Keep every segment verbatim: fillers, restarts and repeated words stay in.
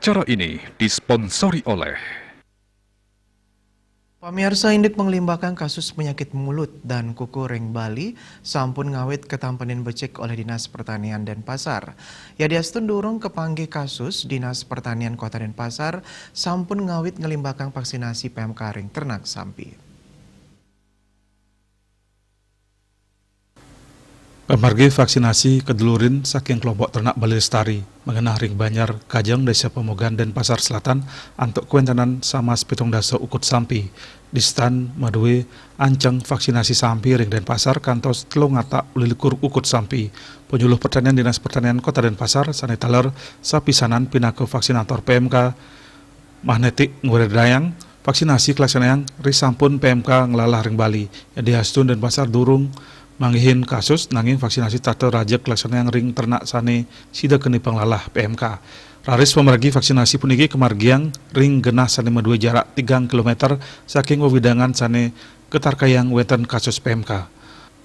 Acara ini disponsori oleh Pamiarsa, indik manglimbakang kasus panyakit mulut dan kuku ring Bali sampun ngawit katampanin becik olih Dinas Pertanian Denpasar. Yadiastun durung kapanggih kasus, Dinas Pertanian Kota Denpasar sampun ngawit nglimbakang vaksinasi P M K ring ternak sampi. Pamargi vaksinasi kadulurin saking kelompok ternak Bali Lestari mangenah ring Banjar Kajeng, Desa Pamogan, Denpasar Selatan, antuk kawentenan samas pitung dasa ukut sampi. Distan madue anceng vaksinasi sampi ring Denpasar kantos telung atak ulikur ukut sampi. Penyuluh Pertanian Dinas Pertanian Kota Denpasar sane taler sapisanan pinaka vaksinator P M K Magnetik ngweredayang vaksinasi kalaksanayang risampun P M K nglalah ring Bali. Yadiastun Denpasar durung manggihin kasus, nanging vaksinasi tata raja kalaksanayang ring ternak sane sida keni panglalah P M K. Raris pamargi vaksinasi puniki kamargiang ring genah sane madue jarak tigang kilometer saking wewidangan sane katarkayang wenten kasus P M K.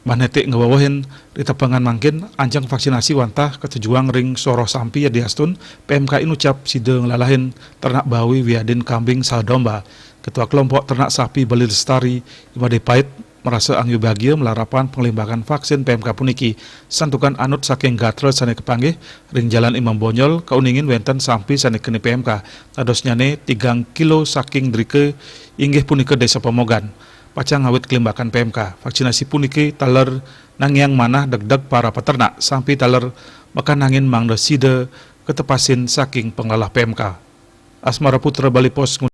Magnetik ngwewehin, ritepengan mangkin anceng vaksinasi wantah katujuang ring soroh sampi yadiastun P M K inucap sida nglalahin ternak bawi wiadin kambing saha domba. Ketua Kelompok Ternak Sapi Bali Lestari, I Made Pait, marasa anggibagia malarapan panglimbakan vaksin P M K puniki, santukan anut saking gatra sane kapanggih ring Jalan Imam Bonjol kauningin wenten sampi sane keni P M K, dadosnyane tigang kilo saking drika, inggih punika Desa Pamogan. Pacang ngawit kalimbakan P M K. Vaksinasi puniki taler nangiang manah degdeg para peternak sampi taler makanangin mangda sida katepasin saking panglalah P M K. Asmara Putra, Bali Post.